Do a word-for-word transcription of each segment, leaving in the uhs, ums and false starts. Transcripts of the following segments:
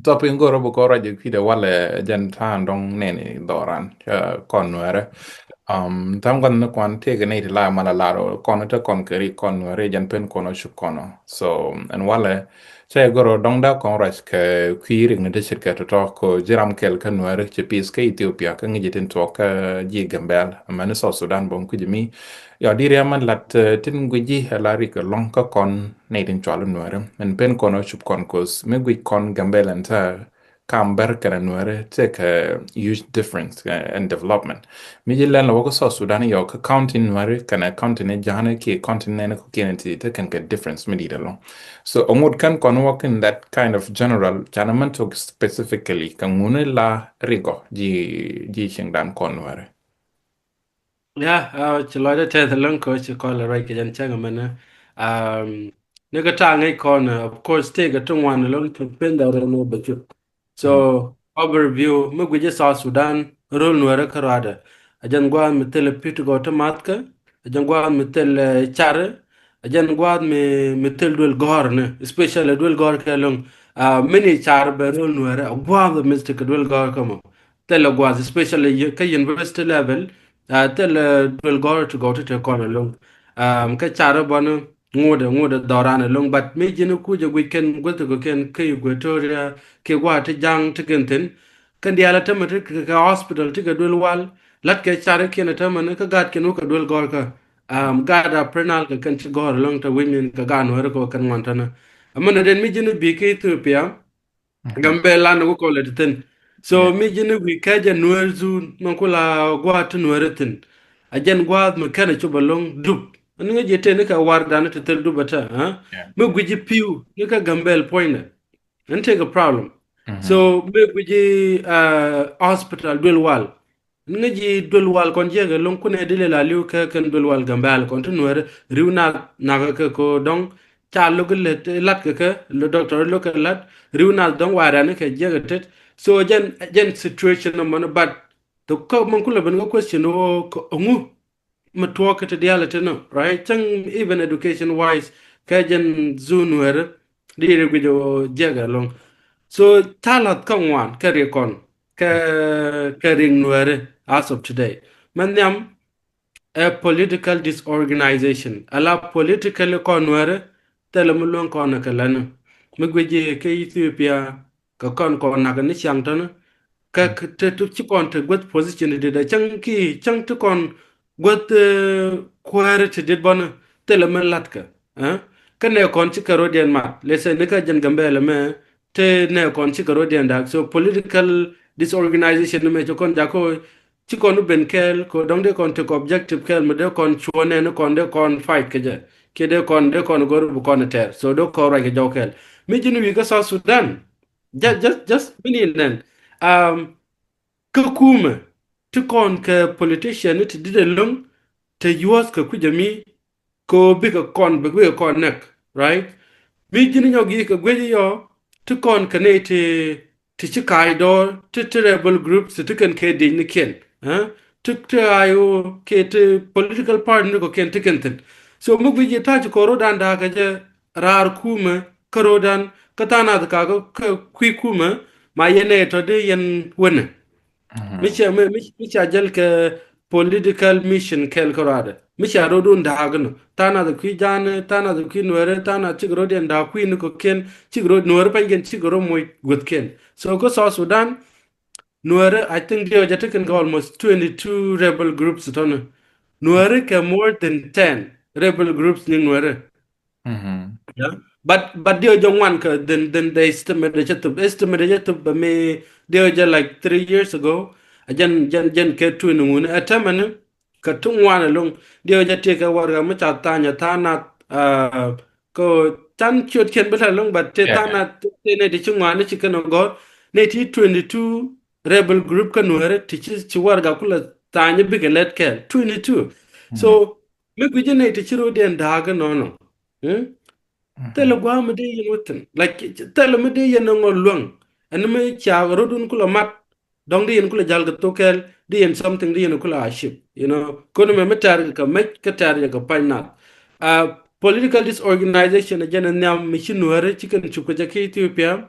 Tɔ piny go̱o̱rä bä kɔn ruac jɛ kui̱dɛ walɛ jɛn ta̱a̱ dɔ̱ŋ nɛni dhɔran kɔn nuɛrɛ. Tham gua̱n ni kuan tëëkɛ nɛy ti la mal a lar kɔn te kɔn kɛ ri kɔn nuɛrɛ jɛn pen kɔn ɔ cuk kɔn ɔ. So ɛn walɛ cɛ go̱o̱rä dɔ̱ŋ da kɔn ruac kɛ kui̱ rik ni te ce̱tkɛ tɔ̱tɔ̱ kɛ ji̱ ram kɛl kä nuɛrɛ ci pi̱th kä Ethiopia kä ŋi̱c tin tuɔɔk kä ji̱ Gambɛl mɛn South Sudan bä kui̱ ji̱ mi. Yɔ di riam mɛn lat tin gui̱ ji̱ ɛ la rik lɔ̱ŋ kä kɔn nɛy tin cual nuɛrɛ ɛn pen kɔn ɔ cup kɔn koth mi guic kɔn Gambɛl ɛn tɛ kam bɛr kɛnɛ nuɛrɛ tɛ kɛ huge difference in development. Mi ji̱ lɛn lɛ wä kä South Sudan yɔ kä county nuɛrɛ kɛnɛ county ni ja̱a̱nɛ kiɛ county nɛn kä kiɛn ti tɛ kɛn kɛ difference mi di̱t ɛlɔ̱ŋ. So ŋut kɛn kɔn wä kin that kind of general canɛ mɛn tok specifically kɛ ŋuni la rigɔ ji̱ ji̱ cieŋdan kɔn nuɛrɛ. Ya, ci lɔcdä tɛth lo̱ŋ kɛ ci kɔl ruac kɛ jɛn cäŋ mɛnɛ. Ni kɛ ta̱a̱ ŋäc kɔn, of course, tëëkɛ ti ŋuan lo̱ŋ ti pen dhɔr rɛn wä bɛ cuk. So overview mi guic South Sudan rol nuɛrɛ kä ruadɛ. A jɛn gua̱a̱th mi thil pi̱t gɔw ti mathkä, a jɛn gua̱a̱th mi thil car, a jɛn gua̱a̱th mi mi thil duel gɔ̱r ni, especially duel gɔ̱r kɛ lo̱ŋ. Mini car bɛ rol nuɛrɛ a gua̱a̱th mi thil kɛ duel gɔ̱r kä mɔ. Thilɛ gua̱a̱th especially kä university level. Thilɛ duel gɔ̱r ti gɔw ti te kɔn alo̱ŋ. Kä carɛ bɔni ŋuudɛ ŋuudɛ dhɔran alo̱ŋ, but mi ji̱n kucɛ guic kɛn guäth kɛ kɛn kä Equatoria kɛ gua̱a̱th ti ja̱ŋ ti kɛn thi̱n. Kɛn diaal a tämɛ ti kɛ hospital ti kɛ duel wal. La̱t kɛ carɛ kiɛn a tämɛ ni kä gaat kɛn wä kɛ duel gɔ̱r kä gaat a prenal kɛ kɛn ti gɔ̱r alo̱ŋ te women kɛ gaat nuɛri kɛ kɛn ŋuan tänä. Amɛn a den mi ji̱n bi kä Ethiopia. Gambɛl lan wä kɔlɛ ti thin. So mi ji̱n wi̱i̱ kɛcɛ nuɛr zun mɛ kula gua̱a̱t ti nuɛr thin. A jɛn gua̱a̱th mi kɛn a cop a lo̱ŋ dup. Ni ŋä ji̱ tëë ni kɛ war dan ti thil dup a tɛ. Mi gui̱ci pi̱w ni kɛ Gambɛl puɔ̱nydɛ. Ni tëë kɛ problem. So mi gui̱ci hospital duel wal. Ni ŋä ji̱ duel wal kɔn jiɛkɛ lo̱ŋ kunɛ di lɛ la li̱w kɛ kɛn duel wal Gambɛl kɔn ti nuɛr ri̱w nath nakä kɛ ko dɔ̱ŋ. Ca lo̱k lät lat kɛ kɛ lo doctor lo̱k kɛ lat ri̱w nath dɔ̱ŋ wa̱a̱ rɛn kɛ jiɛk tet. So jɛn jɛn situation nɔ mɔn, but the kä mɔn kulɛ ben kä question wä ŋu mi tuɔɔk kɛ ti diaal ti nɔ, right? Cäŋ even education wise kɛ jɛn zun wɛr di ri guic wä jiɛk ɛlɔŋ. So ca lath kä ŋuan kɛ ri kɔn kɛ kɛ ri nuɛri as of today. Mɛ nhiam ɛ political disorganization. Ala political kɔn nuɛrɛ thilɛ mi luäŋ kɔn kɛ lɛn mi guic kä Ethiopia kɛ kɔn kɔn nak ni ciaŋ tɔn. Kä te tu ci kɔn te guäth position dit a cäŋ ki cäŋ ti kɔn guäth kuäärä ti dit bɔn thilɛ mi latkɛ. Kä nɛ kɔn ci kɛ rodiɛn mat lɛ sɛ ni kä jɛn Gambɛl mɛ te nɛ kɔn ci kɛ rodiɛn dak. So political disorganization mɛ ci kɔn jako ci kɔn ben kɛɛl ko dɔŋ dee kɔn tek objective kɛɛl mi dee kɔn cuɔ nɛn kɔn dee kɔn fight kɛ jɛ kiɛ dee kɔn dee kɔn gor bi kɔn tɛr. So dee kɔn ruac kɛ jɔw kɛɛl mi ji̱n wi̱i̱ kä South Sudan. Just just just mini nɛn. Kä kumɛ ti kɔn kɛ politician ni ti dit ɛlɔŋ te yuɔth kɛ kui̱c ami. Kɛ bikɛ kɔn bikɛ kɔn nɛk, right? Mi ji̱n nyɔk yi kɛ guic yɔ ti kɔn kɛ nɛy ti ti ci ka̱a̱c dɔɔr ti ti rebel groups ti kɛn kɛ dic ni kiɛn. Ti ti I O kɛ ti political party ni kɔ kiɛn ti kɛn thi̱n. So mi guic yi ta̱a̱ ci kɔn ro̱dan da̱a̱ kɛ jɛ raar kumɛ kä ro̱dan kä tha̱a̱ŋ nath kakä kä kui̱ kumɛ ma yɛn nɛy tɔ di yɛn wänɛ. Mi cia mi mi mi cia jäl kɛ political mission kɛl kä ruadɛ mi cia rot wun da̱a̱k inɔ tha̱a̱ŋ nath kui̱ ja̱a̱n tha̱a̱ŋ nath kui̱ nuɛɛrɛ tha̱a̱ŋ nath cik rot yɛn da̱a̱k kui̱ ni kɔ kiɛn cik rot nuɛɛrɛ pɛny kɛn cik rot moc guäth kiɛn. So kä South Sudan nuɛɛrɛ I think diɛ jɛ ti kɛn kɛ almost twenty two rebel groups tɔnɛ. Nuɛɛrɛ kɛ more than ten rebel groups ni nuɛɛrɛ. But but diɛ jɛ ŋuan kɛ then then the estimate jɛ thup estimate jɛ thup bɛ mi diɛ jɛ like three years ago. A jɛn jɛn jɛn kɛ tuin ŋuni ɛ tɛmɛni kɛ ti ŋuan ɛlɔŋ. Diɛ jɛ tiɛ kɛ warɛga mi ca tha̱a̱ŋ ɛ tha̱a̱ŋ nath kɛ tha̱a̱ŋ ciöt kiɛn bi la ɛlɔŋ but ti tha̱a̱ŋ nath ti nɛ ti ci ŋuan ni ci kɛn ɛ gɔ̱r ni ti twenty two rebel group kä nuɛɛrɛ ti ci ci warɛga kulɛ tha̱a̱ŋ bikɛ lɛt kɛɛl twenty two. So mi gui̱c ni ti ci rot diɛn da̱a̱k inɔnɔ. Thilɛ gua̱a̱ mi dee yɛn wä thi̱n like thilɛ mi dee yɛn ŋɔ luäŋ. Ɛn mi cia rot wun kulɛ mat dɔ̱ŋ dee yɛn kulɛ ja̱l kɛ thok kɛɛl dee yɛn something dee yɛn kulɛ achieve. You know kɔn mɛ mi tɛr kɛ mec kä tɛr jɛ kɛ pa̱ny nath. Political disorganization jɛn ɛ nhiam mi ci nuɛɛrɛ ci kɛn cuk kɛ jɛ kä Ethiopia.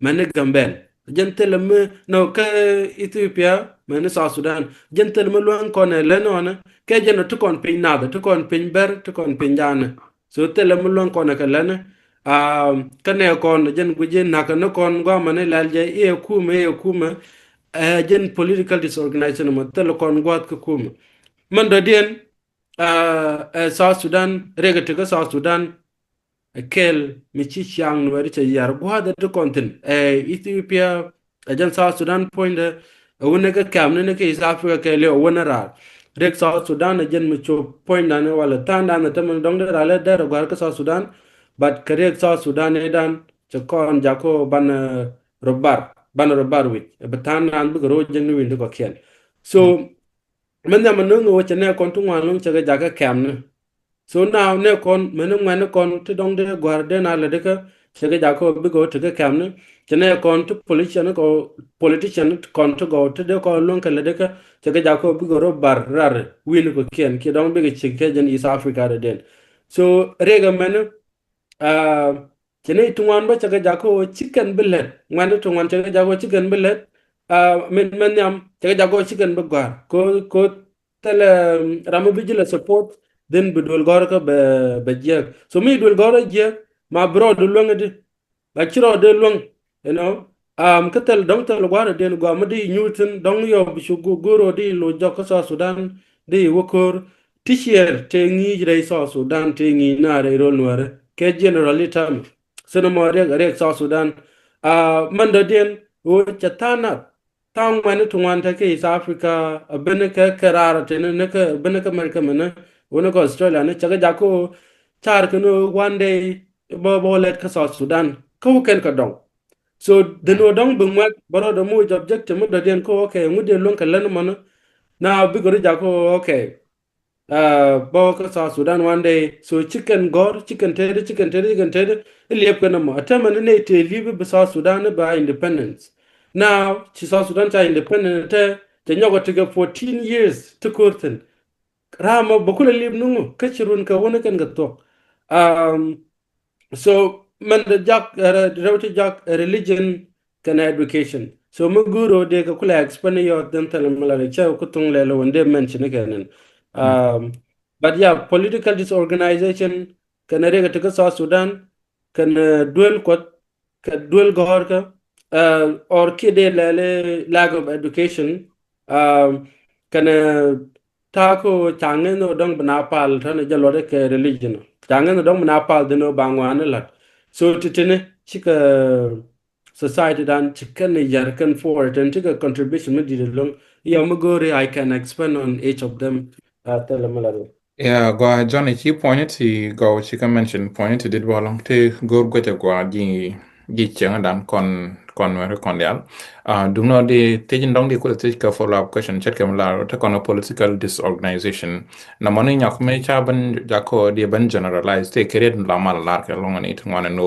mɛni Gambɛl. Jɛn thilɛ mi nɔ kä Ethiopia mɛni South Sudan. Jɛn thilɛ mi luäŋ kɔn ɛ lɛn ɔnɛ kɛ jɛn ɔ ti kɔn piny nath, ti kɔn piny bɛr, ti kɔn piny janɛ. So thilɛ mi luäŋ kɔn ɛ kɛ lɛn ɛ. Kä nɛ kɔn jɛn guic jɛn nakä ni kɔn guamɛ ni lɛl jɛ iɛ kumɛ iɛ kumɛ. Ɛ jɛn political disorganization mɔ thilɛ kɔn guath kä kumɛ. Mɛn dɔ̱diɛn ɛ South Sudan, rek ɛ ti kä South Sudan. Ɛ kɛl mi ci ciaŋ Nuɛri cɛ yar gua̱a̱th ɛ ti kɔn thi̱n ɛ Ethiopia, ɛ jɛn South Sudan puɔ̱nydɛ ɛ wunɛ kä kɛmni ni kä East Africa kɛɛliw ɛ wunɛ raar. Rek South Sudan ɛ jɛn mi cop puɔ̱nydan walɛ tha̱a̱ŋdan ɛ tämɛ dɔ̱ŋ dee raar lɛ dɛr ɛ gua̱a̱r kä South Sudan. But kɛ rek South Sudan ɛ dan cɛ kɔn jakä banɛ rɔ bar, banɛ rɔ bar wi̱c ɛ bi tha̱a̱ŋdan bikɛ ro̱o̱ jɛn ni wi̱n ti kɔ̱kiɛn. So mɛ nhiam mi no̱o̱ŋ ɣöö cɛ nɛ kɔn ti ŋuan lo̱ŋ cɛ kɛ jakä kɛmni. So now nɛ kɔn mɛni ŋuɛni kɔn ti dɔ̱ŋ dee gua̱r dee na lätdi kä cɛ kɛ jakä ɣöö bikɛ ɣöö ti kä kɛmni. Cɛ nɛ kɔn ti politician kɔ, politician kɔn ti gɔw ti dee kɔn lo̱ŋ kɛ lätdi kä cɛ kɛ jakä ɣöö bikɛ rɔ bar rar wi̱ni kɔ̱kiɛn kiɛ dɔ̱ŋ bikɛ cik kɛ jɛn East Africa dɔ̱diɛn. So rek ɛmɛni Cɛ ni ti ŋuan bä cɛ kɛ jakä ɣöö ci kɛn bi lät. Ŋuan ti ŋuan cɛ kɛ jakä ɣöö ci kɛn bi lät. Min mɛ nhiam cɛ kɛ jakä ɣöö ci kɛn bi gɔ̱a̱r. Ko ko thilɛ ram mi bi ji̱ lɛ support, then bi duel gɔ̱rkä bɛ bɛ jiɛk. So mi duel gɔ̱rä jiɛk ma bi rɔɔdu luäŋ di. Ba ci rɔɔdu luäŋ, you know. Kä thil dɔ̱ŋ thil gua̱a̱r diɛn gua̱a̱r mi di nyuuthin dɔ̱ŋ yɔ bi cu go̱o̱r ɣöö di lo̱c jɔk kä South Sudan di wä ko̱r. Ti ciɛɛr tëë ŋi̱i̱c rɛy South Sudan tëë ŋi̱i̱c na rɛy rol Nuäärä kɛ general itam. Thin ɛmɔ riɛk riɛk South Sudan. Mɛn dɔ̱diɛn ɣöö cɛ tha̱a̱ŋ nath tha̱a̱ŋ ŋuɛ̈ni ti ŋuan te kä East Africa a ben kɛ kɛ raar a teni ni kɛ ben kɛ America mɛni ɣöö ni kɛ Australia ni cɛ kɛ jakä ɣöö ca̱r kɛn ɣöö one day bä bä lɛt kä South Sudan kä wä kɛn kɛ dɔŋ. So dhen ɣöö dɔ̱ŋ bi ŋuɛ̈k bä rɔɔdɛ moc objective mi dɔ̱diɛn kä ɣöö kɛ ŋut dee luäŋ kɛ län mɔni. Na bikɛ ri jakä ɣöö okay. Bä kä South Sudan one day. So ci kɛn gɔ̱r ci kɛn tëëdi ci kɛn tëëdi ci kɛn tëëdi. I liɛp kɛn ɛmɔ a tɛmɛ ni nɛy tëë li̱p bi South Sudan ni ba independence. Now ci South Sudan ca independent tɛ cɛ nyɔk a tikɛ fourteen years ti ko̱r thi̱n. Ram mɔ bä kulɛ li̱p nuŋu kä ci run kɛ wuni kɛn kɛ thuɔ̱k. So mɛn dɛ jak rɛw ti jak religion kɛnɛ education. So mi go̱o̱r ɣöö dee kɛ kulɛ expand yɔɔth dhin thilɛ mi la rɛ cɛ ku thuŋ lɛl ɣöö dee mention kɛ nin. But yeah, political disorganization kɛnɛ riɛk ti kä South Sudan kɛnɛ duel kuɔth kɛ duel gɔ̱rkä or kiɛ dee lɛl lack of education. Kɛnɛ ta̱a̱ kä ɣöö ca ŋäth ni ɣöö dɔ̱ŋ bi na pal tɔ̱nɛ jɛ luɔt kɛ religion. Ca ŋäth ni dɔ̱ŋ bi na pal dhin ɣöö ba ŋuan ni la̱t. So ti tini cikɛ society dan ci kɛn ni yar kɛn forward and cikɛ contribution mi di̱t ɛlɔ̱ŋ. Yɔ mi go̱o̱ri I can expand on each of them. Thilɛ mi la ri. Yeah, gua Johnny ci puɔ̱ny ti gɔw ci kä mention puɔ̱ny ti dit bɔlɔŋ ti go̱o̱r guecɛ gua ji̱ ji̱ cieŋädan kɔn kɔn Nuɛri kɔn diaal. Duŋ nɔ di thiec in dɔŋ di kulɛ thiec kɛ follow up question ce̱tkɛ mi lar te kɔn kɛ political disorganization. Nɔmɔ ni nyɔk mi ca ben jakɔ di ben generalize te kɛ riet la mal lar kɛ lɔŋ ni ti ŋuan ni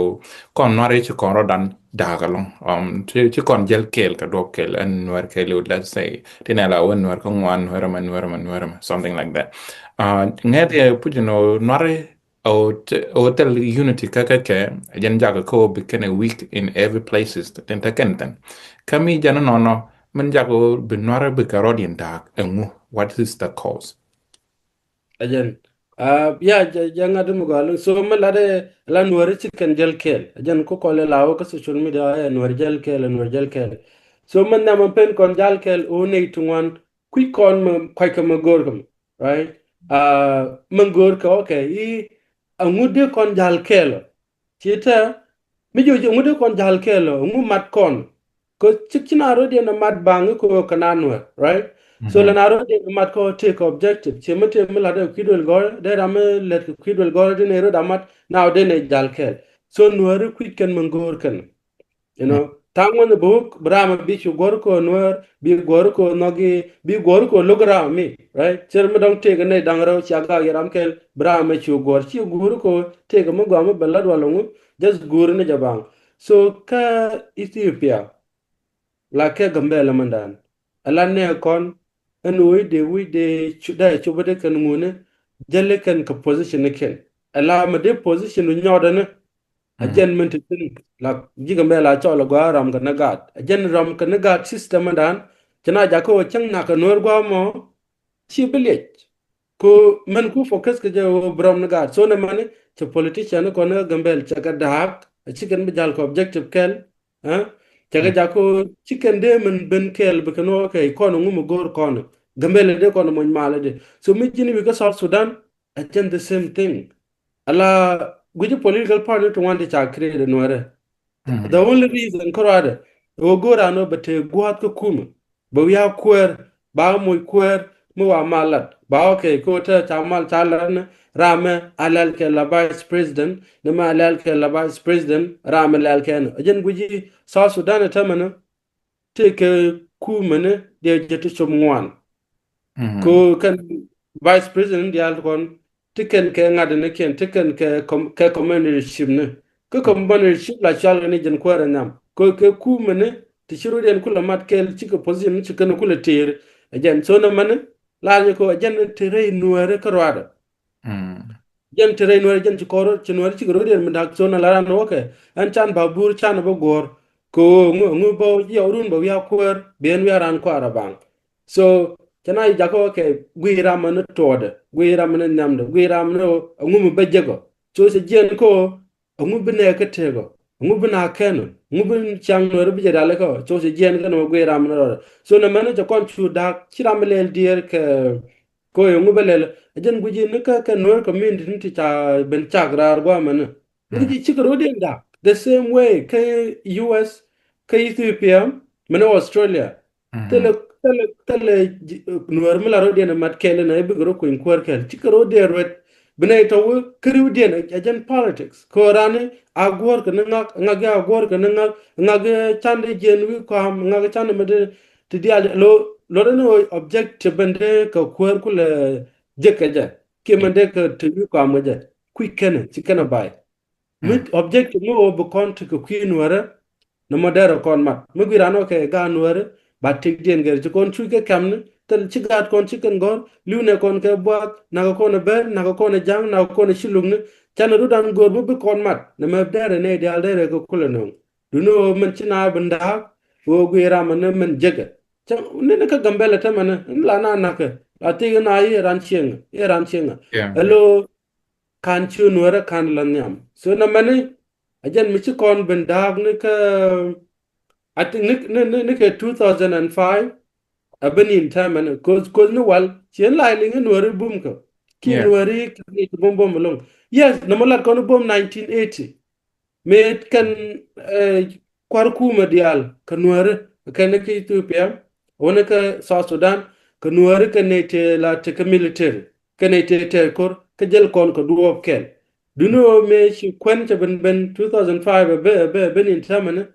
kɔn Nuɛri ci kɔn rɔdan da̱a̱k ɛlɔ̱ŋ. Ci kɔn jäl kɛɛl kɛ duɔp kɛɛl ɛn Nuɛr kɛɛliw, let's say ti nɛ la wä Nuɛr kä ŋuan Nuɛr ɛmɛ Nuɛr ɛmɛ Nuɛr ɛmɛ something like that. Ŋɛth yɛ puc ni Nuɛri ɔ thil unity kä kä kɛ jɛn jakä kä ɔ bi kɛn ɛ weak in every places tin te kɛn thin. Kä mi jɛn nɔnɔ min jakä ɔ bi Nuɛri bi kɛ rɔd in da̱a̱k ɛŋu, what is the cause? Ɛ jɛn ya jɛ ŋa̱t mi gɔaa lo̱ŋ so mi lat ɛ la Nuɛri ci kɛn jäl kɛɛl. Ɛ jɛn ku kɔl ɛ la wä kä social media ɛ Nuɛri jäl kɛɛl ɛ Nuɛri jäl kɛɛl. So mi nhiam mi pen kɔn jäl kɛɛl ɣöö nɛy ti ŋuan kui̱c kɔn mi kuackɛ mi go̱o̱rkɛ mi, right? Mi go̱o̱rkɛ okay i̱ ɛŋu dee kɔn jäl kɛɛl ɔ? Ci te mi ji̱ ji̱ ŋut i̱ kɔn ja̱l kɛɛl ɔ ŋu mat kɔn. Kɛ cik ci na rot yɛn ɛ mat baŋ i̱ kɛ ɣöö kɛ na Nuɛr, right? So lɛ na rot yɛn ɛ mat kɛ ɣöö tëëk kɛ objective ci mi tëë mi la̱t ɛ kui̱ duel gɔ̱rä dee ram mi lät kɛ kui̱ duel gɔ̱rä dee nɛ rot a mat na ɣöö dee nɛ ja̱l kɛɛl. So Nuɛri kui̱c kɛn mi go̱o̱r kɛn. You know, tha̱a̱ŋ wänä bi wuk bi ram bi cu guɔ̱r kɛ Nuɛr, bi guɔ̱r kɛ nhɔki, bi guɔ̱r kɛ lo̱k ram mi, right? Cir mi dɔ̱ŋ tëëk nɛy da̱ŋ rɛw cia gak yɛ ram kɛl bi ram mɛ cu guɔ̱r ci guur kɛ tëëk mi gɔaa mi bɛ lat wal ŋu, just guur ni jɛ baŋ. So kä Ethiopia la kɛ Gambɛla mɛndan. Ala nɛ kɔn ɛn wec dee wec dee dee cop dee kɛn ŋuni jɛli kɛn kɛ position ni kɛn. Ala mɛ dee position ni nyɔɔdɛ ni A jɛn min ti thin la ji̱ Gambɛl a cɔl a gɔaa ram kɛ ni gaat. A jɛn ram kɛ ni gaat system dan. Ci na jakä wä cäŋ nak kɛ Nuäär gua̱a̱ mɔ. Ci bi liec. Ko mɛn ku focus kɛ jɛ wä bi ram ni gaat. So nɛ mɛn cɛ politician kɔn ni Gambɛl cɛ kɛ da̱a̱k. A ci kɛn bi jal kɛ objective kɛl. Cɛ kɛ jakä wä ci kɛn dee min ben kɛl bi kɛn wä kɛ kɔn ŋu mi go̱o̱r kɔn. Gambɛl dee kɔn muny mal dee. So mi ji̱n wi̱i̱ kä South Sudan. A jɛn the same thing. Ala guici political party ti wan ti ca create Nuɛrɛ. The only reason kärɔadɛ ɛ wä go̱o̱r an wä bɛ tëë gua̱a̱th kä kumä bɛ wi̱i̱ a kuäär ba moc kuäär mi wa mal lat ba okay ko te ca mal ca lat ni ramɛ a lɛl kɛ la vice president ni mɛ a lɛl kɛ la vice president ramɛ lɛl kɛ ni. A jɛn guici South Sudan ɛ tämɛ ni ti kɛ kumä ni diɛ jɛ ti cop ŋuan. Ko kɛn vice president diaal kɔn ti kɛn kɛ ŋa̱t ni kiɛn ti kɛn kɛ com- kɛ commander in chief ni. Kä commander in chief la cual ni jɛn kuäär ɛ nhiam ko kɛ kumä ni ti ci rot yɛn kulɛ mat kɛl ci kɛ position ci kɛn kulɛ teer. Ɛ jɛn so nɛ mɛn ni la ni ko ɛ jɛn ti rɛy Nuɛrɛ kärɔadɛ. Jɛn ti rɛy Nuɛr jɛn ci kɔr ci Nuɛr cikɛ rot yɛn mi da̱k thon ala ran wä kɛ ɛn can ba bur can bä guɔ̱r. Kɛ ɣöö ŋu ŋu bä yɛw run bä wi̱i̱ a kuäär bi ɛn wi̱i̱ a ran kɔaar a baŋ. So cɛ na yi jakä wä kɛ guiy ram ni tuɔɔdɛ guiy ram ni nhiamdɛ guiy ram ni ɣöö ɛŋu mi bä jek ɔ. So cɛ jiɛn kä ɣöö ɛŋu bi nɛɛkä tëëk ɔ ɛŋu bi na kɛn ɔ ɛŋu bi ciaŋ Nuɛr bi jɛ rialikä ɔ. So cɛ jiɛn kä ni mɛ guiy ram ni rɔɔdɛ. So nɛ mɛn cɛ kɔn cu da̱k ci ram mi lɛl diɛɛr kɛ Ko yɛ ŋu bä lɛl ɛ jɛn guici ni kä kɛ Nuer community ni ti ca ben cak raar guamɛni. Ni ci cikɛ rot diɛn dak the same way kä U S kä Ethiopia mɛni Australia. Thilɛ thilɛ thilɛ Nuer mi la rot diɛn mat kɛl ni bikɛ rot kuny kuäär kɛl cikɛ rot diɛn ruet. Bi nɛ tɔw kä riw diɛn ɛ jɛn politics ko rani a guɔr kɛ ni ŋak ŋak a guɔr kɛ ni ŋak ŋak can di jiɛn wi kɔam ŋak can di mɛ di ti diaal lo lo ni objective ben de kɛ kuäär kulɛ jek kɛ jɛ kiɛ mɛn dee kɛ te wi̱i̱ kɔam kɛ jɛ kui̱ kɛnɛ ci kɛnɛ bay. Mi objective mi wä bi kɔn ti kɛ kui̱ Nuɛrɛ. Nɛ mɔ dɛrɛ kɔn mat mi gui̱ ran wä kɛ gaat Nuɛrɛ. Ba tik diɛn gɛr ci kɔn cuc kɛ kɛm ni thil ci gaat kɔn ci kɛn gɔr li̱w nɛ kɔn kɛ buath nakɛ kɔn ɛ bɛr nakɛ kɔn ɛ ja̱ŋ nakɛ kɔn ɛ ci luk ni. Canɛ rut an go̱r mi bi kɔn mat nɛ mɛ dɛrɛ nɛ diaal dɛrɛ kɛ kulɛ nöŋ. Duni ɣöö mɛn ci na bi nda̱a̱k ɣöö guiy ram ni mɛn jekɛ. Cä ni ni kä Gambɛlɛ tämɛ ni ni la na na̱kɛ la thik na i̱ ran cieŋ i̱ ran cieŋ. Ɛlo kan ci Nuɛrɛ kan la nhiam so na mɛni. A jɛn mi ci kɔn ben da̱a̱k ni kä a ti ni ni ni kɛ two thousand and five. A ben in tämɛ ni koth koth ni wal ci en la liŋ Nuɛri bum kä ki Nuɛri kɛ ni bum bum loŋ. Yes na mɔ lat kɔn bum nineteen eighty. Mëë kɛn kua̱r kumɛ diaal kɛ Nuääri kɛn kä Ethiopia wänä kä South Sudan kɛ Nuääri kɛn nɛy tëë la tekɛ military kɛn nɛy tëë tɛɛr ko̱r kä jäl kɔn kɛ duɔɔp kɛl. Duni ɣöö mëë ci kuän cɛ ben ben two thousand five ɛ ben in tämɛni.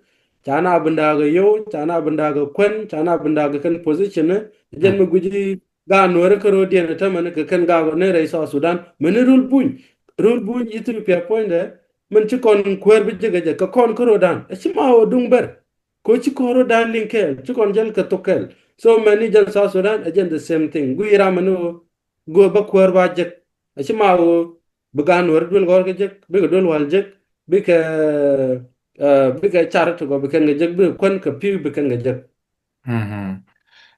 Ca na ben da̱a̱k ɛ yio̱w ca na ben da̱a̱k ɛ kuän ca na ben da̱a̱k ɛ kɛn position ni jɛn mi gui̱ci. Gaat Nuääri kä ro̱o̱diɛn ɛ tämɛni kɛ kɛn gaak ɔ ni rɛy South Sudan mɛni rul buny rul buny Ethiopia puɔ̱nydɛ. Min ci kɔn kuäär bi jek ɛ jɛ kɛ kɔn kä ro̱o̱dan ɛ ci ma ɣöö duŋ bɛr. Kɛ ɣöö ci kɔn ro̱o̱dan liŋ kɛɛl ci kɔn jäl kɛ thok kɛɛl. So mɛni jäl South Sudan ɛ jɛn the same thing guiy ram mɛni ɣöö go̱o̱r bä kuäär ba jek. Ɛ ci ma ɣöö bi gaat Nuääri duel gɔ̱r kɛ jek bikɛ duel wal jek bikɛ bikɛ car ti gɔ̱ bi kɛn kɛ jek bikɛ kuän kɛ pi̱i̱ bi kɛn kɛ jek.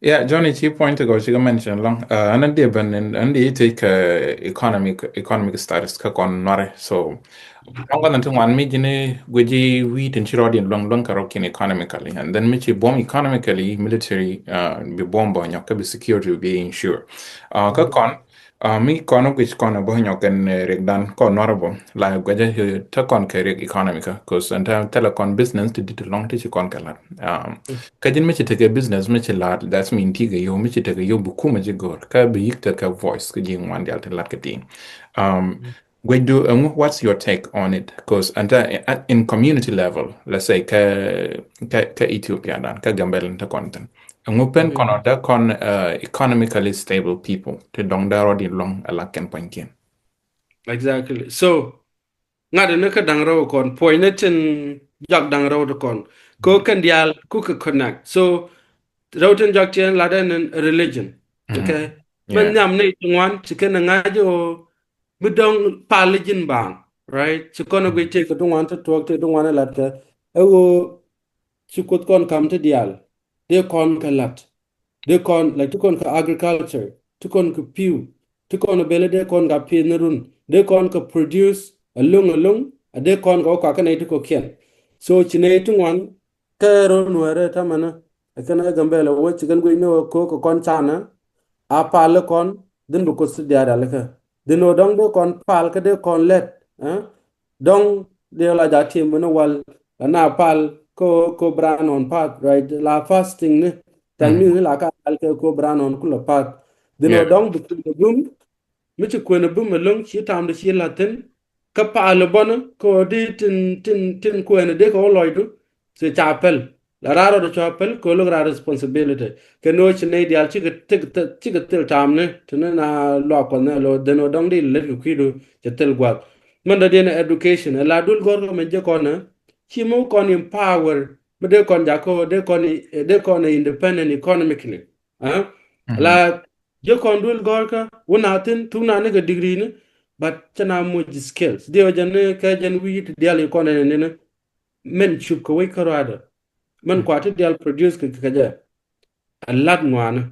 Yeah, Johnny ci point ti gɔw ci mention lɔŋ. Ɛn diɛ ben ɛn diɛ itek kɛ economic economic status kä kɔn Nuäri. So lɔŋ kɔn ti ŋuan mi ji̱ni guici wi̱i̱ tin ci rɔɔdiɛn luäŋ luäŋ kɛ rɔɔkin economically and then mi ci buɔm economically military bi buɔm bä nyɔk kä bi security bi ensure. Kä kɔn mi kɔn guic kɔn bä nyɔk kɛn riɛkdan kɔn Nuäri bä la guic te kɔn kɛ riɛk economy kä cause ɛn te thilɛ kɔn business ti dit lɔŋ ti ci kɔn kɛ lat. Kä ji̱n mi ci tekɛ business mi ci la̱a̱t that's mean ti kɛ yio̱w mi ci tekɛ yio̱w bi kumɛ ji̱ go̱o̱r kä bi yik tekɛ voice kä ji̱ ŋuan diaal ti la̱t kɛ ti. Guecdu ɛŋu what's your take on it? Cause ɛnta in community level let's say kä kä Ethiopia dan kä Gambɛl in te kɔn thin ɛŋu pen kɔn ɔ dee kɔn economically stable people ti dɔŋ dee rɔɔd in luɔ̱ŋ ɛ la̱t kɛn puɔ̱nykiɛn. Exactly so ŋa̱t ni kä da̱ŋ rɛw kɔn puɔ̱ny ni tin jak da̱ŋ rɛw ti kɔn. Kɛ kɛn diaal ku kɛ connect so rɛw tin jak tiɛn lat ɛn religion. Okay. Mɛn nhiam ni ti ŋuan ci kɛn ŋa̱c ɣöö mi dɔ̱ŋ pal ji̱n baaŋ. right? Ci kɔn a guic tëëkɛ ti ŋuan ti tuɔɔk tëë ti ŋuan a lat kɛ. Ɛ ɣöö ci Kuoth kɔn ka̱m ti diaal. Dee kɔn kɛ la̱t. Dee kɔn, like, ti kɔn kɛ agriculture, ti kɔn kɛ pi̱w, ti kɔn kɛ bɛlɛ, dee kɔn kɛ pi̱th ni run, dee kɔn kɛ produce ɛlɔ̱ŋ ɛlɔ̱ŋ, a dee kɔn kɛ wä kɔakä nɛy ti kɔ̱kiɛn. So ci nɛy ti ŋuan kɛ run wɛrɛ tämɛnɛ, ɛ kɛn ɛ Gambɛlɛ wä ci kɛn guic ni wä ko̱o̱k kɛ kɔn canɛ, a pal kɔn, dhin bi Kuoth ti diaal rialikä. Dhin wä dɔ̱ŋ dee kɔn pal kä dee kɔn lɛt, eh? Dɔ̱ŋ dee la ja tim ni wal la na pal ko, ko bra nɔn pat, right? La fasting ni. Tɛŋ ni la ka pal kɛ ko bra nɔn kula pat. Dhin wä dɔ̱ŋ bi kuɛn bum. Mi ci kuɛn bum ɛlɔ̱ŋ ci tam di ci la thin. Kä pal bɔn ko di tin, tin, tin kuɛn di ko lɔcdu. Ci ca pɛl. La raar rɔɔdɛ cua pɛl kɛ lo̱k raar responsibility. Kɛ ni ɣöö ci nɛy diaal cikɛ, cikɛ, cikɛ thil taamni ti ni na luak Kuɔth ni a lo̱ dhen ɣöö dɔ̱ŋ di lät kɛ kui̱du cɛ thil gua̱th. Mɛn dɔ̱diɛn education ɛ la duël gɔ̱rkä mɛ jɛ kɔn ɛ ci mi kɔn empower mi dee kɔn jakä ɣöö dee kɔn, dee kɔn ɛ independent economically. La jɛ kɔn duël gɔ̱rkä wä na thin thuk na ni kɛ degree ni, but cɛ na muc skills diɛ wä jɛ ni kɛ jɛn wi̱i̱ ti diaal i kɔn ɛ ni ni. Mɛn cup kɛ wec kä ruaadɛ. Mɛn kua ti diaal produce kɛ kɛ jɛ. A lat ŋuani.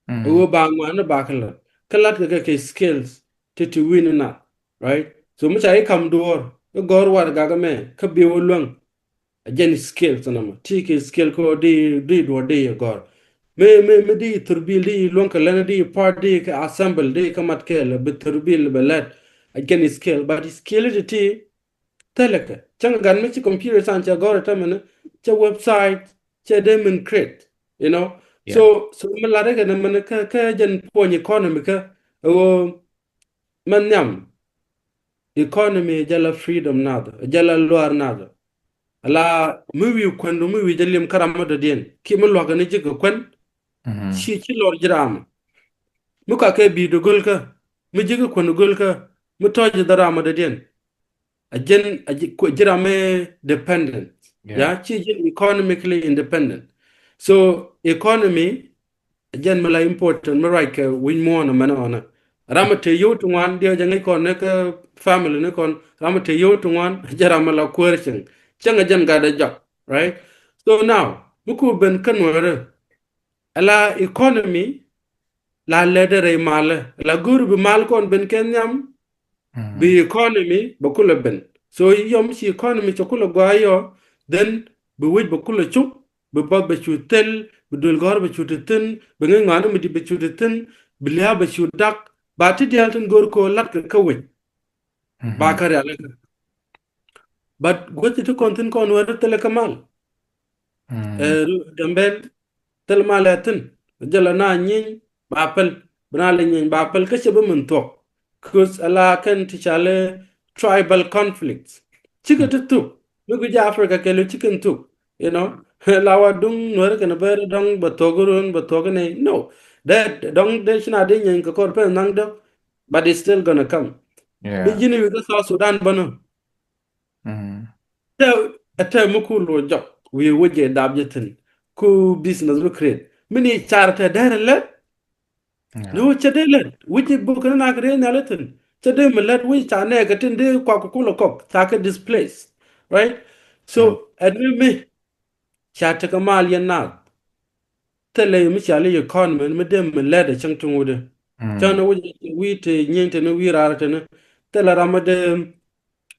Ɛ ɣöö ba ŋuani ba kä lat kä lat kɛ kɛ kɛ skills ti ti wi̱n na, right? So mi ca i kam duɔ̱ɔ̱r i gɔ̱r warɛgak ɛmɛ kä bi wä luäŋ. A jɛn skills nɔmɔ ti kɛ skill kä di, di duɔ̱ɔ̱r di i gɔ̱r. Mi, mi, mi di thurbil di luäŋ kɛ lɛn di part di kɛ assemble di kä mat kɛɛl bi thurbil bɛ lɛt. A jɛn skill, but skill ti ti thilɛ kɛ cäŋ gat mi ci computer science cɛ gɔ̱r ɛ tämɛnɛ cɛ website cɛ dee min create, you know. So, so mi lat ɛ kɛ nɛ mɛnɛ kä, kä jɛn puɔ̱ny economy kä ɛ ɣöö mɛn nhiam economy jɛ la freedom nath jɛ la luaar nath. Ala mi wi̱i̱ kuɛn du mi wi̱i̱ jɛ lim kä ram mi dɔ̱diɛn ki mi lua̱k ni ji̱ kɛ kuɛn. Ci, ci lɔr ji̱ ram mi ka kɛ bi̱i̱ du göl kä mi ji̱ kɛ kuɛn du göl kä mi tɔ̱ ji̱ dhɛ ram mi dɔ̱diɛn. A jɛn a ji̱ ram mi dependent. Ya ci jɛn economically independent. So economy a jɛn mi la important mi ruac kɛ wi̱ny muɔ̱ɔ̱n a mɛn ɔnä. Ram a te yio̱w ti ŋuan diɛ jɛ ŋäc kɔn ni kä family ni kɔn ram a te yio̱w ti ŋuan a jɛn ram mi la kuäär cieŋ. Cieŋ a jɛn gat a jɔk, right? So now mi ku ben kä nuäärä. Ala economy la lɛt rɛy malä la go̱o̱ri bi mal kɔn ben kɛ nhiam. Bi economy bɛ kulɛ ben. So yɔm ci economy cɛ kulɛ gɔaa yɔ, then bi wec bɛ kulɛ cuk, bi bɔth bɛ cu thil, bi duël gɔ̱r bɛ cu ti thin, bi ŋäc ŋɔaani mi di bɛ cu ti thin, bi lia̱a̱ bɛ cu dak. Ba ti diaal tin go̱o̱r ko̱o̱l lat kɛ kä wec. Ba kä rialikä. But guäth ti kɔn thin kɔn wä ri thilɛ kä mal. Ɛ, Gambɛl thil mal ɛ thin. Jɛ la na nyiny ba pɛl. Bi na lɛ nyiny ba pɛl kä cɛ bi min thuɔk. Cause ala kɛn ti ca lɛ tribal conflicts. Cikɛ ti thuk. Mi guic jɛ Africa kɛ lɛ cikɛ thuk. You know, la wa duŋ nuɛri kɛn bɛ dɔŋ bɛ thuɔk run bɛ thuɔk ni. No. Dɛ dɔŋ dɛ ci na dee nyiny kɛ kɔr pɛn naŋ dɛ. But it's still gonna come. Bi ji̱n wi̱i̱ kä South Sudan bä nɔ. Tɛ, tɛ mi ku luɔ jɔk wi̱i̱ wä jɛ dap jɛ thin ku business bi create mi ni car tɛ dɛr lɛ. Ni wä cɛ dee lɛ wi̱c jɛ bok ni nak rɛy nhial thin cɛ dee mi lɛt wi̱c ca nɛ kɛ tin dee kuak ku kulɛ kɔk ca kɛ displace, right? So ɛn mi mi ca tekɛ mal yɛn naath. Thilɛ mi cia li economy mi dee mi lɛt ɛ cäŋ ti ŋut ɛ. Cäŋ ni wi̱c wi̱i̱ ti nyieeny tini wi̱i̱ raar tini. Thilɛ ram mi dee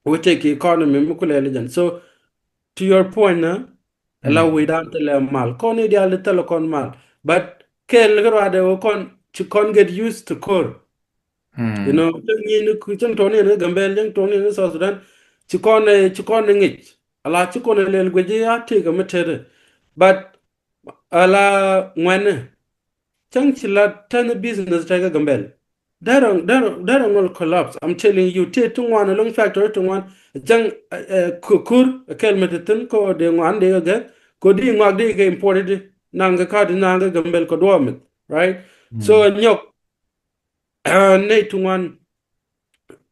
wi̱i̱ tëëk economy mi kulɛ li jɛn. So to your point na, ɛ la wi̱i̱ dan thilɛ mal kɔn i̱ diaal di thilɛ kɔn mal. But kɛɛl kä ruaadɛ wä kɔn ci kɔn get used to ko̱r. You know, cäŋ nyieeny ni ku cäŋ tɔni ni Gambɛl cäŋ tɔni ni South Sudan. Ci kɔn ɛ, ci kɔn ɛ ŋic ala ci kɔn ɛ lɛl guic i̱ a tëëk ɛ mi tëëdɛ. But ala ŋuɛnɛ cäŋ ci la tɛn business tɛk ɛ Gambɛl. Dɛrɛ, dɛrɛ, dɛrɛ ŋɔl collapse. I'm telling you, tëë ti ŋuan ɛ loŋ factory ti ŋuan. Cäŋ ɛ, ɛ, ku-, kur ɛ kɛl mi ti thin ko dee ŋuan dee kɛ gɛth ko di ŋuak dee kɛ imported di naŋ kɛ kat di naŋ kɛ Gambɛl kɛ duɔɔmith, right? So ɛ nyɔk nɛy ti ŋuan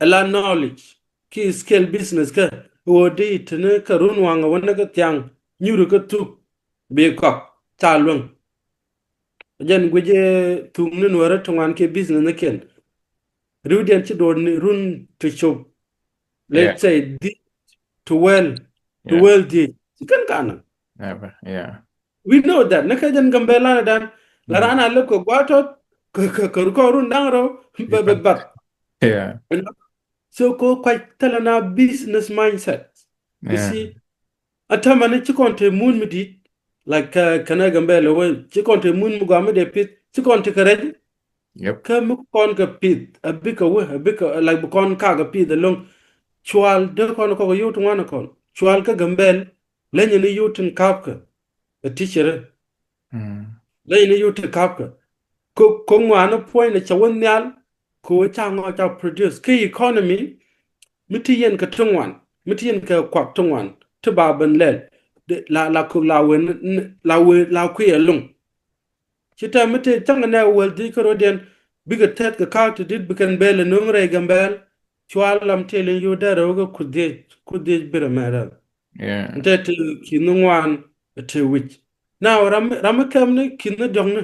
ɛ la knowledge ki skill business kä ɣöö di tini kä run waŋ ɛ wä ni kä thiaŋ nyuri kä thuk bi kɔk ca luäŋ. Jɛn guic ɛ thuk ni nuɔrä ti ŋuan ki business ni kiɛn. Riwdiɛn ci do̱r ni run ti cop. Let's say, di to well, to well di. Ci kɛn kanɛ. We know that. Ni kɛ jɛn Gambɛl lan dan la ran a lɛp kɛ gua̱a̱t tɔt kɛ kɛ kɛ rukɔ run daŋ rɔ bɛ bɛ bat. So ko kuac thilɛ na business mindset. You see, a tämɛ ni ci kɔn te mun mi dit, like, kɛ kɛnɛ Gambɛl wee ci kɔn te mun mi gɔaa mi dee pith ci kɔn te kɛ rɛc. Kä mi kɔn kɛ pith a bikɛ wee a bikɛ, like, bi kɔn kakɛ pith alɔŋ. Cual dee kɔn kɔk yio̱w ti ŋuan kɔn cual kä Gambɛl. Leny ni yio̱w tin kapkɛ a teacher. Leny ni yio̱w tin kapkɛ ko ko ŋuan puɔ̱ny ni ca wä nhial. Ko ca ŋɔ ca produce kä economy. Mi ti yɛn kɛ ti ŋuan mi ti yɛn kɛ kuak ti ŋuan ti ba ben lɛl. La la kok la wen la wen la kuiɛ luŋ. Ci tɛm mi tëë cäŋ nɛ wäl dhiec kä rɔ̱diɛn bikɛ tɛth kɛ ka̱a̱k ti dit bikɛn bɛl ɛ nööŋ rɛy Gambɛl. Cual lam tëë lin yio̱w dɛr rɛw kɛ kuth dhiec kuth dhiec birɛ mɛ rɛw. Nte ti ki̱n ni ŋuan tëë wi̱c. Now ram ram mi kɛm ni ki̱n ni diɔ̱k ni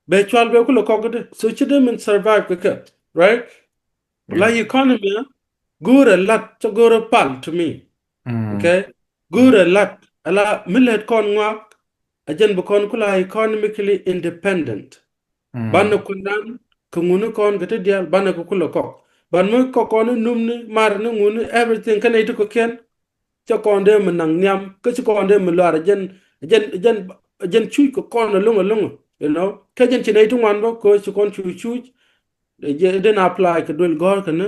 bɛ cual bɛ kulɛ kɔk di so ci dee min survive kɛ kɛ, right? La economy go̱o̱rɛ lat cä go̱o̱rɛ pal to me. Okay. Go̱o̱rɛ lat ala mi lät kɔn ŋuak. A jɛn bi kɔn kula economically independent. Banɛ kunan kɛ ŋuni kɔn kɛ ti dial banɛ kɛ kulɛ kɔk. Ban mi kɔk kɔn inum ni mar ni ŋuni everything kɛnɛ iti kɔkiɛn. Cä kɔn dee mi naŋ nhiam kä ci kɔn dee mi luar jɛn jɛn jɛn jɛn cuc kɛ kɔn aloŋ aloŋ. You know, kä jɛn ci nɛy ti ŋuan bä kɛ ci kɔn cuc cuc. Dee na apply kɛ duel gɔ̱r kɛ ni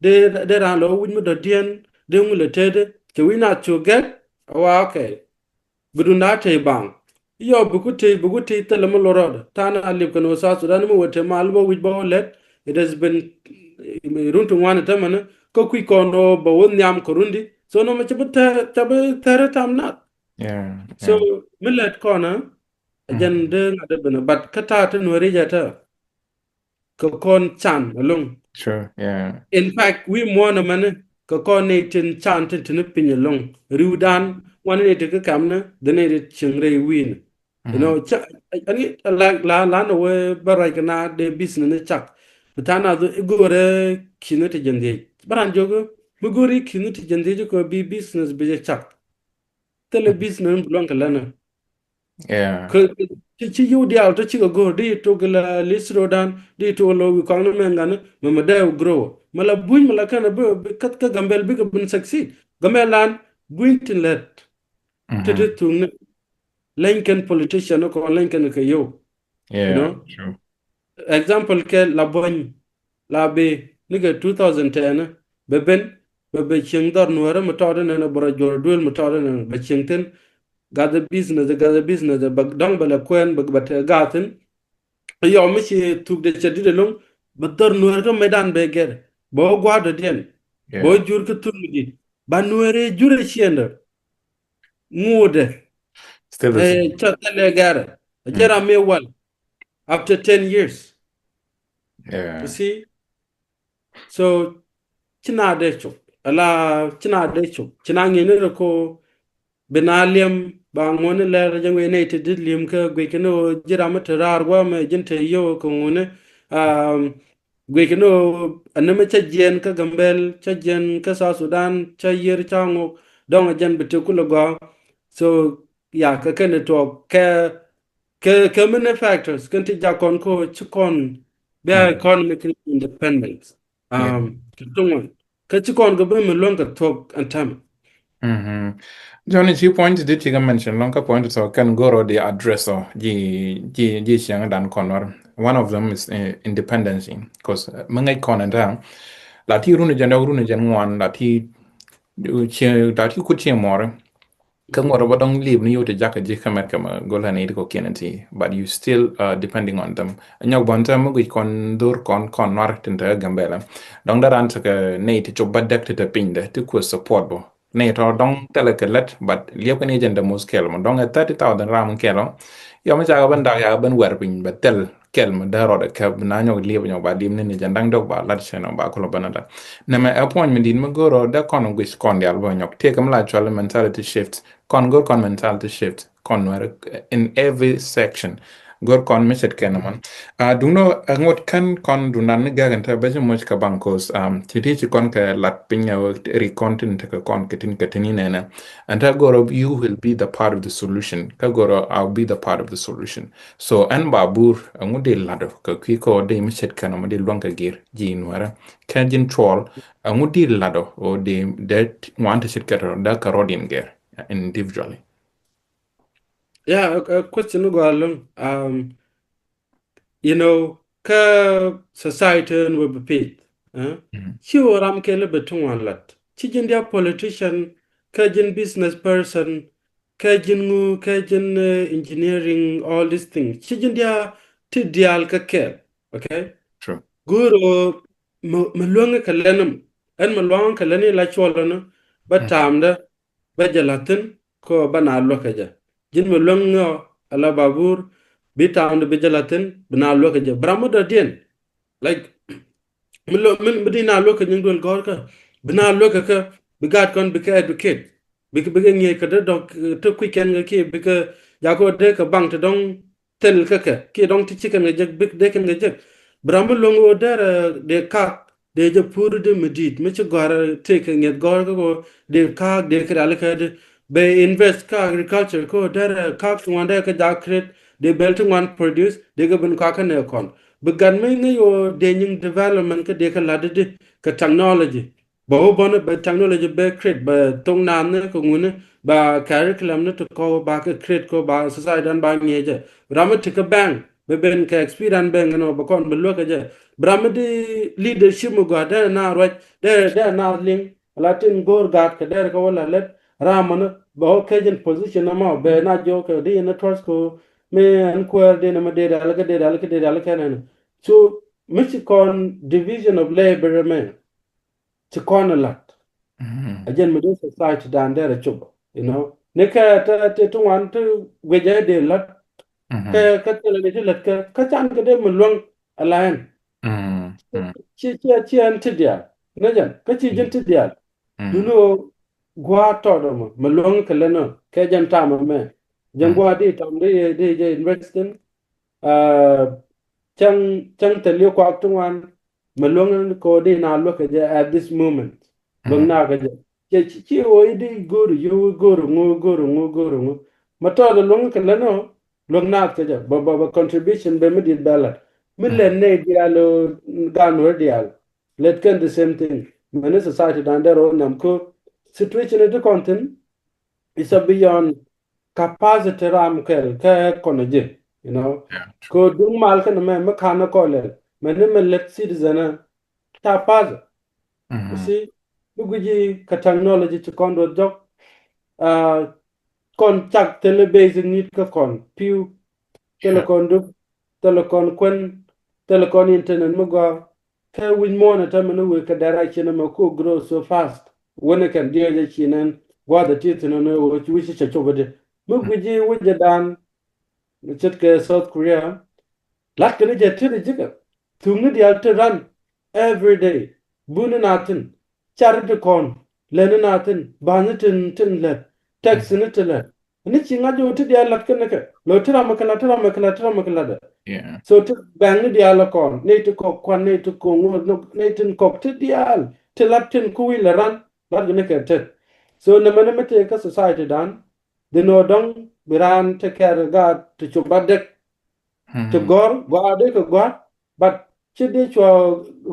dee dee ran lɔ wi̱c mi dɔ̱diɛn dee ŋu lɛ tëëdɛ cɛ wi̱c na cu gɛk. Awa, okay. Bi dun daa tey baŋ. Yɔ bi ku tey bi ku tey thilɛ mi lorɔdɛ ta̱a̱ na lip kɛn wä South Sudan mi wä tey mal bä wi̱c bä wä lɛt. It has been run ti ŋuan tämɛni kä kui̱ kɔn wä bä wä nhiam kɛ rundi. So nɔmɔ cɛ bi thɛr cɛ bi thɛr tam nath. So mi lɛt kɔn a jɛn dee ŋa̱t dee ben a but kä ta̱a̱ ti nuɛri jɛ tɛ. Kɛ kɔn can aloŋ. In fact wi̱i̱ muɔ̱ɔ̱n ɛmɛni kɛ kɔn ni tin can tin tin piny aloŋ. Ri̱wdan ŋuan ni ti kä kamni dhi ni ti cieŋ rɛy wi̱i̱ni. You know, ca ani la la la ni wee bä ruac kɛ na dee business ni cak. Bi tha̱a̱ŋ na dhi igo̱o̱rɛ ki̱ni ti jɛn dhiec bä ran jiök mi go̱o̱ri ki̱ni ti jɛn dhiec kɛ bi business bi jɛ cak. Thilɛ business bi luäŋ kɛ länä. Kä ci ci yiw diaal tɔ cikɛ go̱o̱r di tok la list rodan di tok la wi̱i̱ kɔaŋ ni mɛn ŋa̱ni mɛ mɛ dee grow mɛ la buny mɛ la kɛn a bi kä Gambɛl bikɛ bin succeed. Gambɛl lan buny tin lɛt. Ti ti thuŋni leny kɛn politician ni kɔn leny kɛn kɛ yow. You know, example kɛ la buny la bi ni kɛ two thousand ten bɛ ben bɛ bɛ cieŋ dhɔr nuɛrä mi tɔɔt inɛn bɛ rɔ juɔr duel mi tɔɔt inɛn bɛ cieŋ thin. Gather business gather business bɛ dɔŋ bɛ lɛ kuɛn bɛ bɛ tɛ gathin. Yɔ mi ci thuk de cɛ dit ɛlɔŋ bɛ dhɔr nuɛrä kä mɛdan bɛ gɛr bɛ wä gua̱a̱r dɔ̱diɛn bɛ wä jur kä thuk mi dit ba nuɛrä jur ɛ ciɛndɛ. Ŋuudɛ ca thilɛ gɛrɛ a jɛ ram mi wal after ten years. You see, so ci na dee cop ala ci na dee cop ci na ŋi̱ni rɛ ko. Bi na liɛm ba ŋuɔ̱ni lɛr jɛ ŋuɛ nɛy ti dit liɛm kä guic kɛ ni ɣöö ji̱ ram mi te raar gua̱a̱mɛ ji̱n te yio̱w kɛ ŋuni. Guic kɛ ni ɣöö ɛn ni mi cä jiɛn kä Gambɛl cä jiɛn kä South Sudan cä yier cä ŋok dɔ̱ŋ ɛ jɛn bi te kulɛ gɔaa. So ya kɛ kɛn tuɔɔk kɛ kɛ kɛ many factors kɛn ti jak kɔn ko ci kɔn bia economic independence. Ti tuŋ wan kä ci kɔn kɛ bi mi luäŋ kɛ thuɔk ɛn tɛmɛ. Jɔni ci point di ti kɛ mention lɔŋ kä point thuɔk kɛn goro di address ɔ ji ji ji ciɛŋ dan kɔn wär. One of them is independence, cause mi ŋäc kɔn ɛn tɛm la ti runi jɛn dɔk runi jɛn ŋuan la ti ci la ti kut ci mɔri. Kä ŋuɔt bä dɔŋ liep ni yot ti jakä ji̱ kä mɛt kä ma gol ɛ ni ti kɔ kiɛn ti but you still depending on them. Nyɔk bɔn tɛ mi guic kɔn dhor kɔn kɔn nuar tin te Gambɛla. Dɔŋ dɛ ran tekɛ ni ti cop bä dɛk ti te piny dɛ ti kuɛ support bä ni tɔ dɔŋ tɛlɛ kɛ lɛt but liep kɛ ni jɛn dɛ mos kɛl mɔ dɔŋ ɛ thirty thousand ram kɛl mɔ. Yɔ mi cakɛ bän dak yakɛ bän wɛr piny bɛ thɛl kɛl mi dee rɔɔdɛ kɛp na nyɔk liep nyɔk ba liep ni ni jɛn da̱ŋ dɔk ba lat cɛ nyɔk ba kulɔ bänä dɛ. Nɛmɛ ɛ puɔ̱ny mi di̱t mi go̱o̱rɔ dee kɔn guic kɔn dial bä nyɔk tiek mi la cual mentality shift. Kɔn go̱o̱r kɔn mentality shift kɔn nuɛr in every section. Gör kɔn mi ce̱tkɛ nɔmɔ. Duŋdɔ ŋot kän kɔn duŋdan ni gäk in te bä ci moc kɛ baŋ, 'cause ti ti ci kɔn kɛ lat piny ɛ ri kɔn tin tekɛ kɔn kɛ tin kɛ tin inɛnɛ. Ɛn te gör, you will be the part of the solution. Kä gör, I'll be the part of the solution. So ɛn Babur, ɛŋu di lat ɔ kɛ kui̱ kɔ di mi ce̱tkɛ nɔmɔ di luäŋ kɛ gir ji̱ Nuɛrɛ kɛ ji̱n cuɔl, ɛŋu di lat ɔ di dee ŋuan ti ce̱tkɛ tɔ dee kɛ rɔɔd in gɛr individually. Yeah, a, a question ni gɔaa loŋ. Um, you know, kä society ni wä bi pith. Eh? Ci wä ram kɛl bɛ tuŋ wan lat. Ci ji̱n dia politician, kä ji̱n business person, kä ji̱n ŋu, kä ji̱n uh, engineering, all these things. Ci ji̱n dia ti dial kä kɛl. Okay? True. Guro ma luäŋ kɛ lɛn. Ɛn ma luäŋ kɛ lɛn la cuɔl ni ba tamdä bä jɛ la̱thi̱n kɔ bä na luäkä jɛ. Ji̱n mi luäŋ ŋɔ ala Babur bi ta̱a̱ŋdɛ bi jɛ la̱thi̱n bi na luäkä jɛ. Bi ram mi dɔ̱diɛn. Like, mi luäŋ mi di na luäkä nyiŋ duel gɔ̱rkä bi na luäkä kä bi gaat kɔn bi kɛ educate. Bikɛ bikɛ ŋi̱eec kɛ dee dɔ̱k te kui̱ kɛn kɛ kiɛ bikɛ jakɔ dee kɛ baŋ te dɔ̱ŋ thil kä kɛ kiɛ dɔ̱ŋ ti ci kɛn kɛ jek bik dee kɛn kɛ jek. Bi ram mi luäŋ ɣöö derɛ dee kak dee jɛ pur di mi di̱i̱t mi ci gɔ̱a̱r tëëk kɛ ŋi̱eth gɔ̱a̱r kä ɣöö dee kak dee kɛ rialikä di bɛ invest kä agriculture kä ɣöö derɛ kak ti ŋuan dee kɛ jak create dee bɛl ti ŋuan produce dee kɛ ben kɔakä nɛ kɔn. Bi gat mi ŋäc ɣöö dee nyiŋ development kä dee kɛ la̱t di kɛ technology. Bä wä bɔni bɛ technology bɛ create bɛ thok naath ni kɛ ŋuni ba curriculum ni ti kɔw ba kɛ create kɔ ba society dan ba ŋiɛ jɛ. Ram mi ti kɛ bank bɛ ben kɛ experience bank ni bɛ kɔn bɛ luäk kɛ jɛ. Bi ram mi di leadership mi gɔaa dee na ruac dee dee na liŋ la tin go̱o̱r gaat kɛ dee kɛ wä la lɛt ram mi ni bɛ wä kɛ jin position ni ma bɛ na jiɔ kɛ di ni trust kɔ mi ɛn kuɛɛr di ni mi dee dal kɛ dee dal kɛ dee dal kɛ nɛn. So mi ci kɔn division of labor mɛ. Ci kɔn a lat. A jɛn mi dee society dan derɛ cop, you know. Ni kɛ te te ti ŋuan ti guic ɛ dee lat. Kɛ kɛ thilɛ ni ti lat kɛ kä can kɛ dee mi luäŋ a la ɛn. Ci ci ci ɛn ti diaal ni jɛn kä ci ji̱n ti diaal. Duni ɣöö gua̱a̱ tɔt ɔmɔ mi luäŋ kɛ lɛn ɔ kɛ jɛn tam ɛmɛ. Jɛn gua̱a̱ di tam di di jɛ investing. Cäŋ cäŋ thil yi kuak ti ŋuan. Mi luäŋ ni kɔ di na luäk kɛ jɛ at this moment. Luäŋ na kɛ jɛ cɛ ci ci ɣöö i̱ di go̱o̱r i̱ yio̱w i̱ go̱o̱r i̱ ŋu i̱ go̱o̱r i̱ ŋu i̱ go̱o̱r i̱ ŋu. Ma tɔɔt i̱ luäŋ kɛ lät nɔ luäŋ naath kɛ jɛ bä bä bä contribution bɛ mi di̱t bɛ lät mi lät nɛy diaal ɣöö gaan wä diaal. Lät kɛn the same thing mɛn ni society dan dee rɔ nam kä situation i̱ ti kɔn thi̱n. It's a beyond capacity ram kɛl kɛ kɔn a ji̱, you know. Kɛ duŋ mal kɛn mɛ mi kan ni kɔn lɛl mɛ ni mɛ lɛt citizen a ca pass. You see, mi guici kɛ technology ci kɔn duɔth jɔk. Kɔn cak thilɛ basic need kä kɔn pi̱w, thilɛ kɔn duk, thilɛ kɔn kuɛn, thilɛ kɔn internet mi gɔaa. Kɛ wi̱c muɔ̱ɔ̱n ɛ tɛmɛ ni wëë kɛ direction ɛmɛ ku grow so fast. Wänɛ kɛn diɔ̱ɔ̱c ɛ ci nɛn gua̱a̱th ɛ ti thi̱n ɛn ɣöö wi̱c cɛ cop ɛ di mi gui̱c i̱ wi̱c ɛ daan. Mi ce̱tkɛ South Korea la̱t kɛn i̱ jɛ ti ri ji̱kɛ thuŋni diaal ti run every day. Buni na thi̱n, car i̱ ti kɔn, lɛn i̱ na thi̱n, ba̱ny i̱ tin tin lɛt, taxi ni ti lɛt. Ni ci ŋa̱c jɛ wä ti diaal la̱t kɛn kɛ lo̱ ti ram kɛ la̱t ti ram kɛ la̱t ti ram kɛ la̱t. So ti bɛŋ ni diaal kɔn ni ti kɔk kuan ni ti kɔk ŋo̱o̱r ni ti kɔk ti diaal ti la̱t tin ku wi̱i̱ lɛ ran la̱t kɛ ni kɛ tet. So nɛ mɛn mi tëë kä society dan dhi nɔ dɔ̱ŋ bi raan ti kɛɛr gaat ti cop ba dek. Ti gɔ̱r gɔaa dee kɛ gɔ̱a̱r. But ci dee cua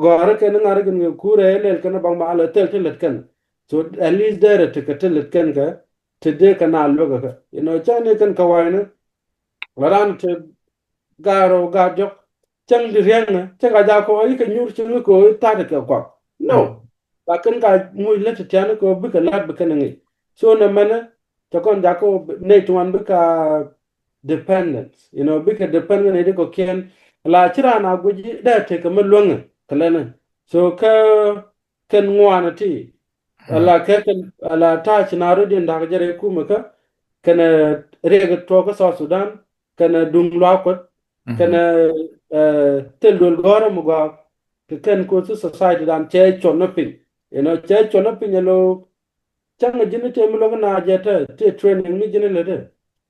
gɔ̱a̱r kɛn ŋa̱r kɛn kɛ kuurɛ lɛl kɛn baŋ ba lɛ thil ti lät kɛn. So at least derɛ ti kɛ ti lät kɛn kɛ ti dee kɛ na luäk kɛ kɛ, you know, cäŋ ni kɛn kɛ wa̱i̱ni. Wä raan ti gaar ɔ gaar jɔk cäŋ di riɛŋ ni cäŋ ka jak kɔ i̱ kɛ nyuur cäŋ kɛ i̱ tha̱t kɛ kuak. No. Ba kɛn ka muc lät ti tiani kɛ bikɛ lat bi kɛn ŋic. So nɛ mɛnɛ cɛ kɔn jak kɔ nɛy ti wan bikɛ dependence, you know, bikɛ depend kɛ nɛy ti kɔkiɛn. La ci raan a guic dee tekɛ mi luäŋɛ kɛ lɛnɛ. So kä kɛn ŋuanɛ ti ala kɛ kɛn ala ta̱a̱ ci na rɔ diɛn da̱k jɛ rɛy kumɛ kä kɛnɛ riɛk tuɔɔk kä South Sudan. Kɛnɛ duŋ luaak kuɔth kɛnɛ thil duel gɔ̱rä mi gɔaa. Kɛ kɛn koth ti society dan cɛ cuɔn ni piny, you know, cɛ cuɔn ni piny alo. Cäŋ ji̱n tëë mi lo̱k na jɛ te tëë training mi ji̱n lɛ te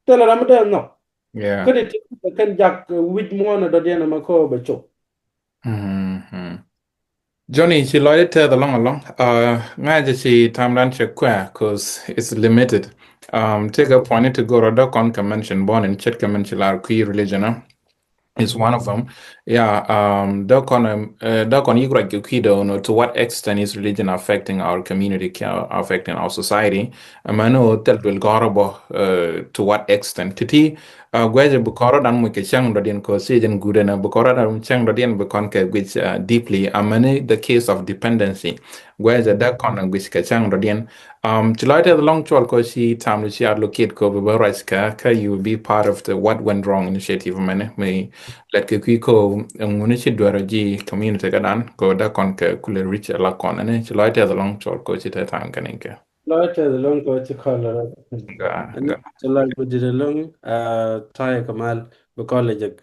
thil ram mi dee nhɔk. Yeah. Kä di ti kɛn jak wi̱c muɔ̱ɔ̱n ɛ dɔ̱diɛn ɛmɛ kä bɛ cop. Mhm. Johnny, ci lɔcdä tɛth alɔŋ alɔŋ. Uh, ŋa̱cä ci tamdan cɛ kuɛ, 'cause it's limited. Um, tëëkɛ puɔ̱ny ti go̱rä dee kɔn kɛ mention bɔn in ce̱tkɛ min ci lar kui̱ religion, uh, is one of them. Yeah, um, dee kɔn, um, uh, dee kɔn yik ruac kɛ kui̱ dee, you know, to what extent is religion affecting our community, ca-, affecting our society? Amäni ɣöö thil duël gɔ̱rä bä, uh, to what extent? Ti̱ti̱, uh, guɛcɛ bi kɔn rɔ̱dan muc kɛ cäŋ dɔ̱diɛn kɛ ɣöö thiec in guut ɛnɛ, bi kɔn rɔ̱dan muc cäŋ dɔ̱diɛn bi kɔn kɛ guic, uh, deeply. Amäni the case of dependency. Guɛcɛ dee kɔn guic kɛ cäŋ dɔ̱diɛn. Um, ci lɔc tɛth alɔŋ cuɔl kɛ ɣöö ci tam du ci advocate kɛ ɣöö bi bä ruac kɛ, kɛ you be part of the What Went Wrong initiative mɛni, mi lɛt kɛ kui̱ kɛ ɣöö ɛŋu ni ci duer ɔ ji̱ community kädan kɛ ɣöö dee kɔn kɛ kulɛ reach ɛ la kɔn ɛnɛ. Ci lɔc tɛth alɔŋ cuɔl kɛ ɣöö ci tɛth ta̱a̱n kɛn in kɛ. Lɔc tɛth alɔŋ kɛ ɣöö ci kɔl rɔ. Ga, ga. Ci lɔc mi dit alɔŋ, uh, ta̱a̱ kɛ mal bi kɔl ɛ jek.